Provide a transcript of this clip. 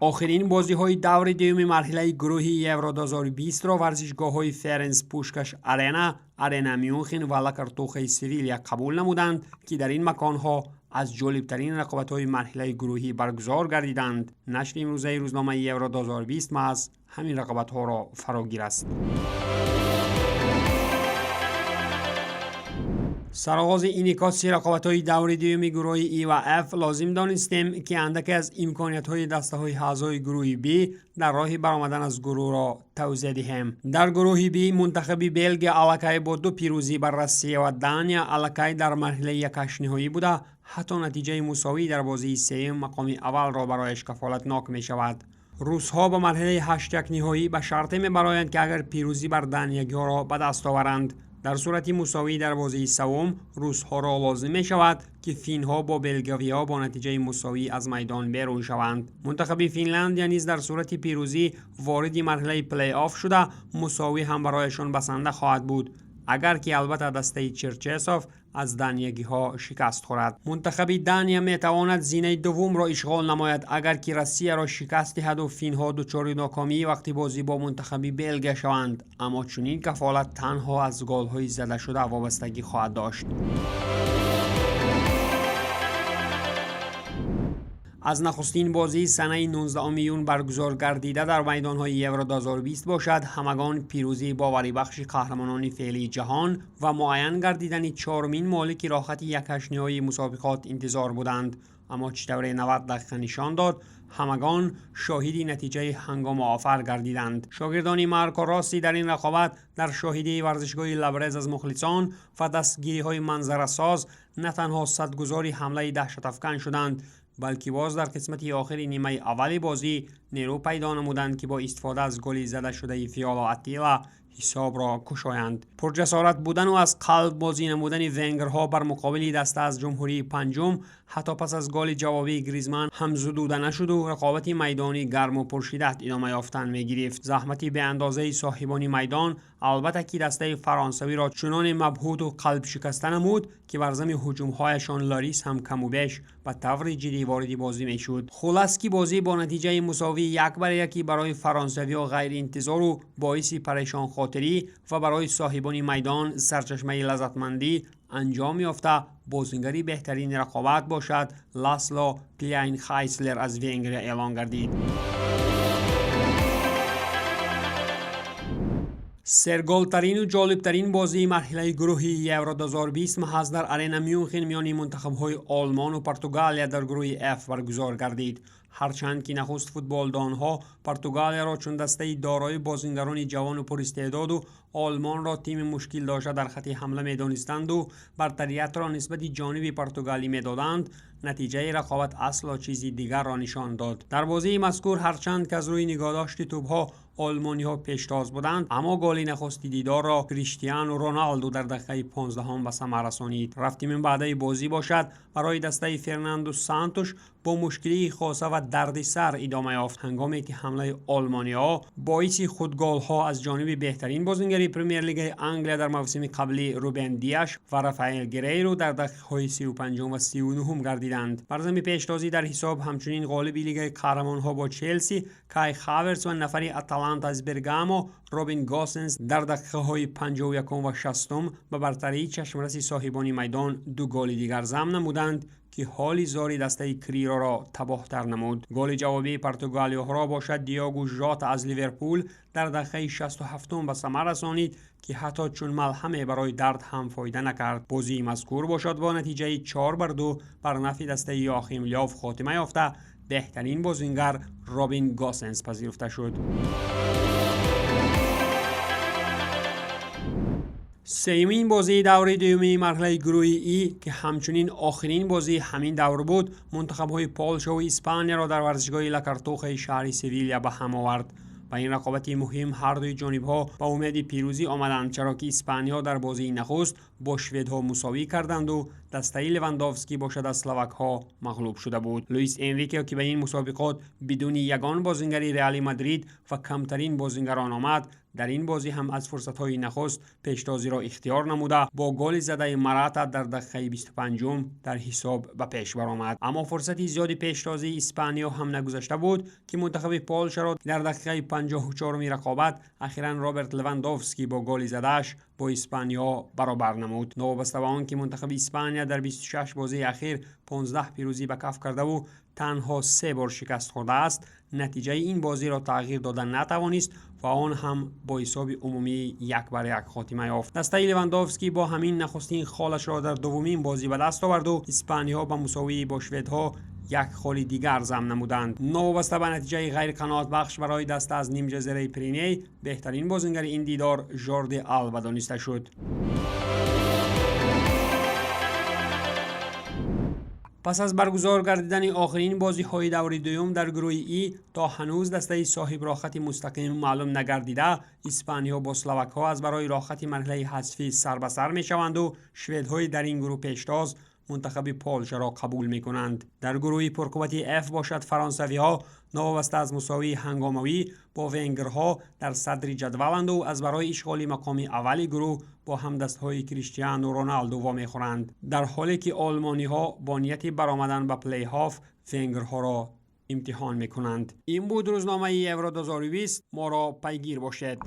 Охирин бозиҳои даври дуюми марҳилаи гурӯҳи Евро 2020-ро варзишгоҳҳои Ференс Пушкаш Арена, Арена Мюнхен ва Ла Картухаи Севилия қабул намуданд, ки дар ин маконҳо аз ҷолибтарин рақобатҳои марҳилаи гурӯҳӣ баргузор гардиданд. Нашри имрӯзаи рӯзномаи Евро 2020 маҳз ҳамин рақобатҳоро фарогир аст. Сарогози инъикоси рақобатҳои даври дуюми гурӯҳи И ва Ф лозим донистем, ки андаке аз имкониятҳои дастаҳои аъзои гурӯҳи Б дар роҳи баромадан аз гурӯҳро тавзеҳ диҳем. Дар гурӯҳи Б мунтахаби Белгия аллакай бо ду пирӯзӣ бар Россия ва Дания аллакай дар марҳилаи якҳаштниҳоӣ буда, ҳатто натиҷаи мусовӣ дар бозии сеюм мақоми аввалро барояш кафолатнок мешавад. Русҳо ба марҳилаи ҳаштякниҳоӣ ба шарте мебароянд, ки агар пирӯзӣ бар даниягиҳоро ба даст оваранд. Дар сурати мусовӣ дар бозии севум русҳоро лозим мешавад, ки финҳо бо белгавиҳо бо натиҷаи мусовӣ аз майдон берун шаванд. Мунтахаби Финляндия низ дар сурати пирӯзӣ вориди марҳилаи плей-офф шуда, мусовӣ ҳам барояшон басанда хоҳад буд, агар ки албатта дастаи Черчесов аз даниягиҳо шикаст хӯрад. Мунтахаби Дания метавонад зинаи дуввумро ишғол намояд, агар ки Россияро шикаст диҳаду финҳо дучори нокомии вақти бозӣ бо мунтахаби Белгия шаванд, аммо чунин кафолат танҳо аз голҳои задашуда вобастагӣ хоҳад дошт. Аз нахустин бозии санаи 19 июн баргузор гардида дар майдонҳои Евро 2020 бошад, ҳамагон пирӯзии боварибахши қаҳрамонони феълии ҷаҳон ва муайян гардидани чорумин молики роҳати якҳаштниҳоии мусобиқот интизор буданд. Аммо чӣ тавре 90 дақиқа нишон дод, ҳамагон шоҳиди натиҷаи ҳангомоофар гардиданд. Шогирдони Марко Росси дар ин рақобат дар шоҳидии варзишгоҳи лабрез аз мухлисон ва дастгириҳои манзарасоз на танҳо садгузори ҳамлаи даҳшатафкан шуданд, балки боз дар қисмати охири нимаи аввали бозӣ нерӯ пайдо намуданд, ки бо истифода аз голи задашудаи Фиоло Аттила ҳисобро кушоянд. Пурҷасорат будану аз қалб бозӣ намудани венгрҳо бар муқобили даста аз ҷумҳурии панҷум ҳатто пас аз голи ҷавобии Гризман ҳам зудуда нашуду рақобати майдонӣ гарму пуршиддат идома ёфтан мегирифт. Заҳмати беандозаи соҳибони майдон албатта ки дастаи фаронсавиро чуноне мабҳуту қалбшикаста намуд, ки бар зами ҳуҷумҳояшон Лорис ҳам каму беш ба таври ҷиддӣ вориди бозӣ мешуд. Хулас, ки бозӣ бо натиҷаи мусовии 1-1 барои фаронсавиҳо ғайриинтизору боиси парешонхотирӣ ва барои соҳибони майдон сарчашмаи лаззатмандӣ анҷом ёфта, бозингари беҳтарини рақобат бошад Ласло Кляйнхайслер аз Венгрия эълон гардид. Серголтарину ҷолибтарин бозии марҳилаи гурӯҳи Евро 2020 маҳз дар Арена Мюнхен миёни мунтахабҳои Олмону Португалия дар гурӯҳи Ф баргузор гардид. Ҳарчанд ки нахуст футболдонҳо Португалияро чун дастаи дорои бозингарони ҷавону пуристеъдоду Олмонро тими мушкил дошта дар хатти ҳамла медонистанду бартариятро нисбати ҷониби португалӣ медоданд, натиҷаи рақобат асло чизи дигарро нишон дод. Дар бозии мазкур ҳарчанд ки аз рӯи нигоҳдошти тӯбҳо олмониҳо пештоз буданд, аммо голи нахусти дидорро Криштиану Роналду дар дақиқаи 15-ум ба самар расонид. Рафти минбаъдаи бозӣ бошад барои дастаи Фернанду Сантуш бо мушкилии хоса ва дарди сар идома ёфт, ҳангоме ки ҳамлаи олмониҳо боиси худголҳо аз ҷониби беҳтарин бозингари Премер-лигаи Англия дар мавсими қаблӣ Рубен Диаш ва Рафаэл Герейру дар дақиқаҳои 35 ва 39 гардиданд. Бар зами пештозӣ дар ҳисоб ҳамчунин ғолиби Лигаи қаҳрамонҳо бо Челси Кай Хаверс ва нафари Аталанта аз Бергамо Робин Госенс дар дақиқаҳои 51 ва 60 ба бартарии чашмраси соҳибони майдон ду голи дигар зам намуданд, ки ҳоли зори дастаи Крироро табоҳтар намуд. Голи ҷавобии португалиёҳоро бошад Диогу Жота аз Ливерпул дар дақиқаи 67 ба самар расонид, ки ҳатто чун малҳаме барои дард ҳам фоида накард. Бозии мазкур бошад бо натиҷаи 4-2 бар нафъи дастаи Йоахим Лёв хотима ёфта, беҳтарин бозингар Робин Госенс пазируфта шуд. Сеюмин бозии даври дуюмии марҳилаи гурӯҳи И, ки ҳамчунин охирин бозии ҳамин давр буд, мунтахабҳои Полшаву Испанияро дар варзишгоҳи Ла Картухаи шаҳри Севилия ба ҳам овард. Ба ин рақобати муҳим ҳардуи ҷонибҳо ба умеди пирӯзӣ омаданд, чаро ки испаниҳо дар бозии нахуст бо шведҳо мусовӣ карданду дастаи Левандовский бошад аз словакҳо мағлуб шуда буд. Луис Энрике, ки ба ин мусобиқот бидуни ягон бозингари Реали Мадрид ва камтарин бозингарон омад, Дар ин бозӣ ҳам аз фурсатҳои нахуст пештозиро ихтиёр намуда, бо голи задаи Марата дар дақиқаи 25-ум дар ҳисоб ба пеш баромад. Аммо фурсати зиёди пештозии Испаниё ҳам нагузашта буд, ки мунтахаби Полшаро дар дақиқаи 54-уми рақобат ахиран Роберт Левандовский бо голи задааш бо Испаниё баробар намуд. Новобаста ба он ки мунтахаби Испания дар 26 бозии ахир 15 пирӯзӣ ба каф кардаву танҳо се бор шикаст хӯрдааст, натиҷаи ин бозиро тағйир дода натавонист ва он ҳам бо ҳисоби умумии 1-1 хотима ёфт. Дастаи Левандовский бо ҳамин нахустин холашро дар дуввумин бозӣ ба даст оварду испаниҳо ба мусовии бо шведҳо як холи дигар зам намуданд. Новобаста ба натиҷаи ғайриқаноатбахш барои даста аз нимҷазираи Пиреней, беҳтарин бозингари ин дидор Жорди Алба дониста шуд. Пас аз баргузор гардидани охирин бозиҳои даври дуюм дар гурӯҳи И то ҳанӯз дастаи соҳиброҳхати мустақим маълум нагардида, испаниҳо бо словакҳо аз барои роҳхати марҳилаи ҳазфӣ сар ба сар мешаванду шведҳои дар ин гурӯҳ пештоз мунтахаби Полшаро қабул мекунанд. Дар гурӯҳи пурқуввати Ф бошад, фаронсавиҳо новобаста аз мусовии ҳангомавӣ бо венгрҳо дар садри ҷадваланду аз барои ишғоли мақоми аввали гурӯҳ бо ҳамдастҳои Криштиану Роналду вомехӯранд, дар ҳоле ки олмониҳо бо нияти баромадан ба плейофф венгрҳоро имтиҳон мекунанд. Ин буд рӯзномаи Евро 2020. Моро пайгир бошед.